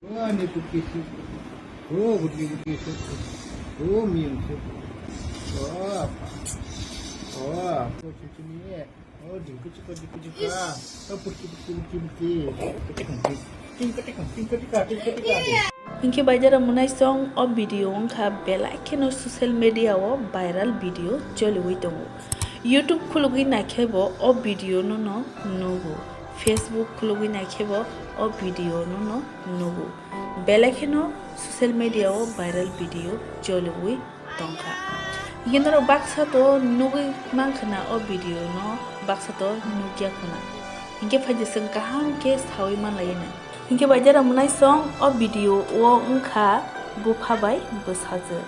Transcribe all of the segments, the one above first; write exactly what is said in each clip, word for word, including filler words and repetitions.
Oh, ni putih sih. Oh, putih putih sih. Oh, miang sih. Oh, apa? Oh, apa sih ini? Oh, jingkut jingkut jingkut jingkut. Oh, putih putih putih putih. Tingkut tingkut tingkut tingkut tingkut tingkut tingkut. Hinkhe bai jara munai song o video wngkha belai kheno social media o viral video choliwi tongo. YouTube khulugwi naikhe bo o video no no nugo. Facebook khulugwi naikhe bo o video no no nugo. Belai kheno social media o viral video choliwi tongkha. Hinkhe norok baksa to nugwi mankha na o video no, baksa to nukya khuna. Hinkhe phaidi chwng kaham khe sawi manlai no. Hinkhe bai jara munai song o video o wngkha bupha bai bwsajwk.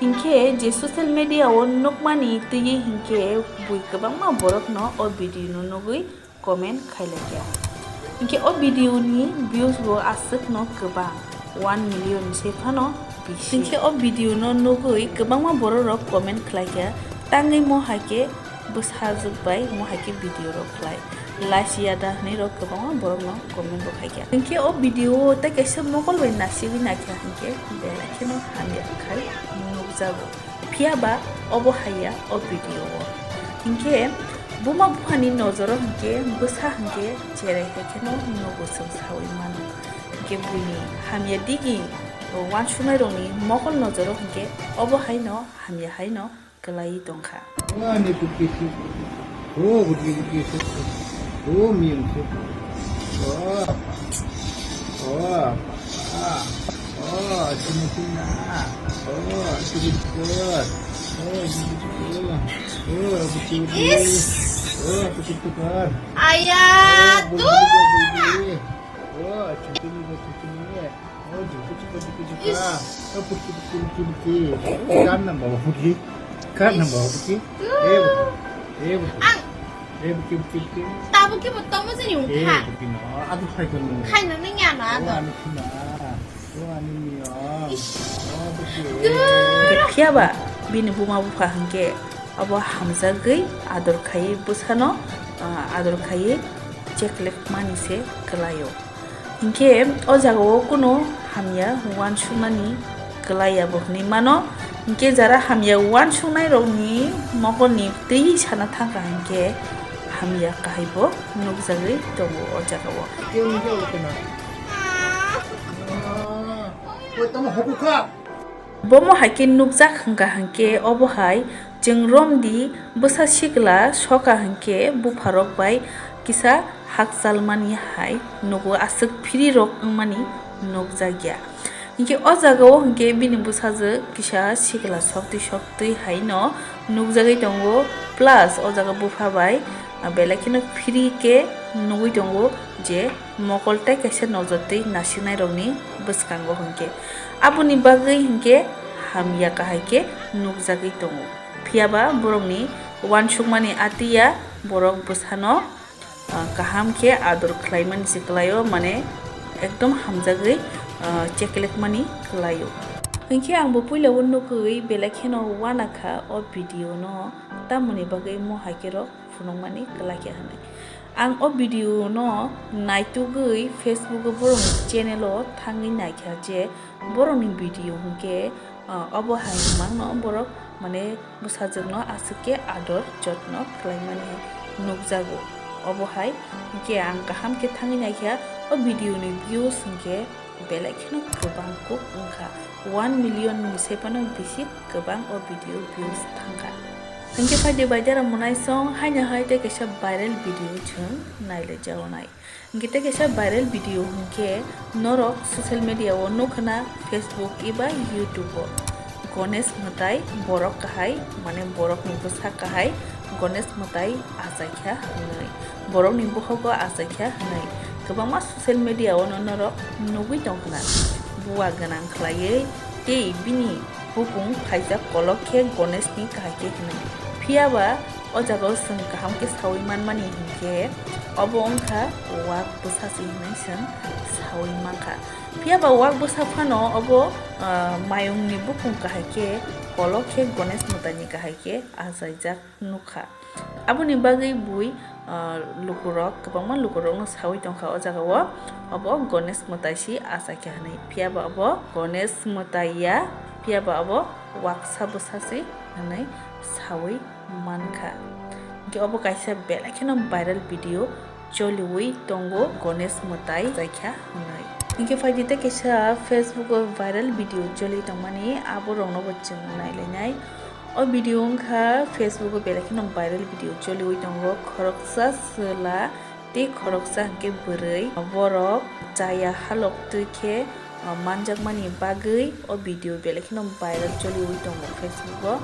Hinkhe je social media o nukmani twiwi hinkhe bui kwbangma borok no o video no nugwi comment khailaikha. Hinkhe o video ni views bo aswk no kwbang, one million se phano bisi. Hinkhe o video no nugwi kwbangma borok rok comment khlaikha, tangwi mo hai khe bwsajwk bai mo hai khe video rok khlai lachiya da hwnwi rok kwbangma borok no comment bo khaikha. Hinkhe o video o tei kaisa mokol bai nasigwi naikha hinkhe belai kheno hamya khai nukjago. Phiya ba obo haiya o video o. Hinkhe buma buphani nojoro hinkhe bwsa hinkhe cherai hai kheno nugo chwng sawi mano. Hinkhe buini hamya digi uansuknai rokni mokol nojoro hinkhe obo haino hamya haino kwlaiwi tongkha. Oh, ni putih sih. Oh, putih putih sih. Oh, miang sih. Oh, apa? Oh, apa? Oh, sini sini. Oh, sini sih. Oh, sini sih. Oh, putih putih. Oh, putih putih. Ayah, oh, tuh. Oh, cuci ni, cuci ni. Oh, jingkut jingkut jingkut jingkut. Oh, putih putih putih putih. Kan nang bawa putih. Kan nang bawa putih. Eh, putih. Eh, putih. Ang. Eh, putih putih putih. Tabuk ke botol mo sini ungkha. Eh, putih no. Aku khai kan. Khai na nang ya na. Oh, anu kina. Oh, anu ni ya. Oh, putih. Phiya ba bini buma bupha hinkhe abo hamjagwi ador khai bwsano, ah, ador khai cheklek mani se kwlaio. Hinkhe o jagao kunu hamya uansuknani kwlaiya bo hwnwi mano. Hinkhe jara hamya uansuknai rokni mokolni twi sana thangkha hinkhe hamya kahai bo nukjagwi tongo o jagao. Bomo hai khe nukjak hwnkha hinkhe obo hai chwng romdi bwsa sikla soka hinkhe bupharok bai kisa hakchalmani hai nugo aswk phiri rok wngmani nukjakya. Hinkhe o jagao hinkhe bini bwsajwk kisa sikla soktwi soktwi haino nukjagwi tongo, plus o jaga bupha bai belai kheno phiri khe nugwi tongo je mokol tei kaisa nojor twi nasiknai rokni bwskango hinkhe. Aboni bagwi hinkhe hamya kahai khe nukjagwi tongo. Phiya ba borokni uansukmani atiya borok bwsano, ah, kaham khe ador khlaimani se kwlaio, mane ekdom hamjagwi, ah, cheklekmani kwlaio. Hinkhe ang bo puila o nukgwi belai kheno uanakha o video no, tamoni bagwi mo hai khe rok phunukmani kwlai khe hwnwi. Ang o video no naitugwi Facebook o borokni channel o thangwi naikha je borokni video hinkhe, ah, obo hai mangno borok mane bwsajwkno aswk khe ador jotno khlaimani nukjago. Obo hai hinkhe ang kaham khe thangwi naikha o video ni views hinkhe belai kheno kwbang kuk wngkha, one million ni sai phano bisi kwbang o video views thangkha. Hinkhe phaidi bai jara munai song haino hai tei kaisa viral video chwng nailai jagonai. Hinkhe tei kaisa viral video hinkhe norok social media o nukha na Facebook eba YouTube o Ganesh mwtai borok kahai mane borokni bwsa kahai Ganesh mwtai achaikha hinwi, borokni bohogo achaikha hinwi kwbangma social media o no norok nugwi tongkha na. Bua gwnang khlaiwi tei bini bukung phaijak kolok khe Ganesh ni kahai khe hinwi. Phiya ba o jaga o chwng kaham khe sawi manmani hinkhe obo wngkha wak bwsa se hinwi chwng sawi mankha. Phiya ba wak bwsa phano obo, ah, mayung ni bukung kahai khe kolok khe Ganesh mwtai ni kahai khe achaijak nukha. Aboni bagwi bui ah, lukurok, kwbangma lukurokno saui tongkha o jagao, obo Ganesh mwtai si achaikha hwnwi. Phiya ba obo Ganesh mwtai ya, phiya ba obo waksa bwsa si hwnwi saui mankha. Hinkhe obo kaisa belai kheno viral video choliui tongo, Ganesh mwtai achaikha hwnwi. Hinkhe phaidi tei kaisa Facebook o viral video choli tongmani, aborokno bo chwng nailainai. O video wngkha Facebook o belai kheno viral video choliui tongo. Khoroksa chwla tei khoroksa hinkhe bwrwi borok chaya halok twi khe, ah, manjakmani bagwi o video belai kheno viral choliui tongo Facebook o.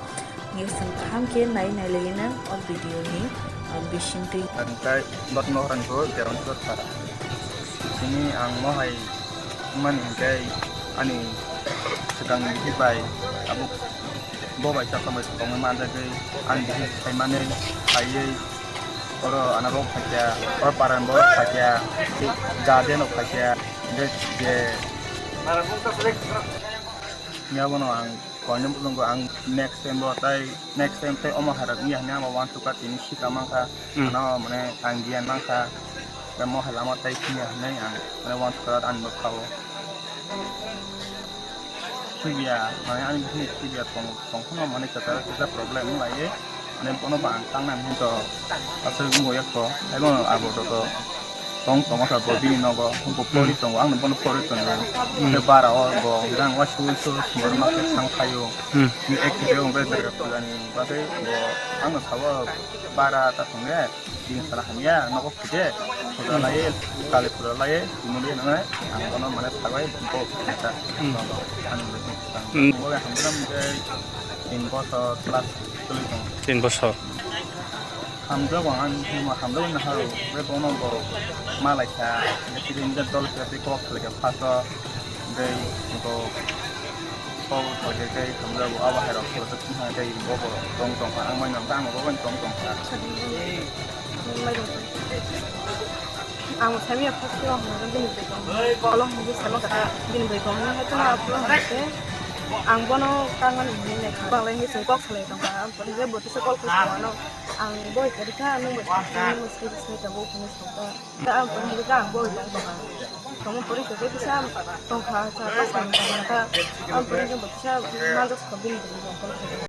Hinkhe chwng kaham khe nai nailaino o video ni, ah, bisingtwi. Ang tai botno horani bo derong sor kha. Tini ang mohai mani hinkhe ani swkangni bihik bai abo bo bai chapsa bai tongwi manjagwi ani bihik saimani phaiwi oro anarok phaikha, oro parani borok phaikha, guardian rok phaikha, hinkhe je yabono ang koinwi bwskango ang next time bo tai next time tai omo hai rok wngya hinwi ang bo uansukha tini sika mankha. Hmm. Ano mane ang giyan mankha, tei mohai lama tai phiya hinwi ang mane uansukha ani bwkhao. Phiya mane ani bihik phiya tong tongphano mane kwtal kisa problem wnglaiwi mane bono bo ang tangnani hinwi to aswk wngbo yakho tei bono abo to tong tongma kha bo bini nogo bo pori tongo ang bono pori tongo. Hmm. Tei bara o bo jang wa sui sui sumar ma khe thang phaio. Hmm. Ni ek khe wng bai berga pujani bagwi bo ang sabo bara ta thangya. Bini sala hamya nogo khide pura lai kali pura lai tumuli nang ang bono mane sabai bo khita. Hmm. Nogo ang Hmm. Bo hamdam de tin bosor plus tuli tong. Tin bosor. Hamjago ang hamjago na haro be bono bo malaikha. Kirim de dol khe kok khlai kha phato. Dei bo kok khlai khe hamjago abo hai rok khlai kha dei bo bo tong tong ang mai nang tang bo tong tong kha. Ang sami apa sih orang orang bini beri kong. Kalau mungkin sama kata bini beri kong ni itu apa sih? Ang bono kangen ini nih. Bang lain ni sengkok selai tong kha. Ang pergi buat sengkok ke sana. Ang boy kerja nung buat kerja nung mesti di sini tahu punya sengkok. Ang pergi kerja ang boy tong kha. Kamu pergi kerja bisa tong kha. Siapa sih tong kha? Ang pergi kerja bisa mantas kebin beri kong.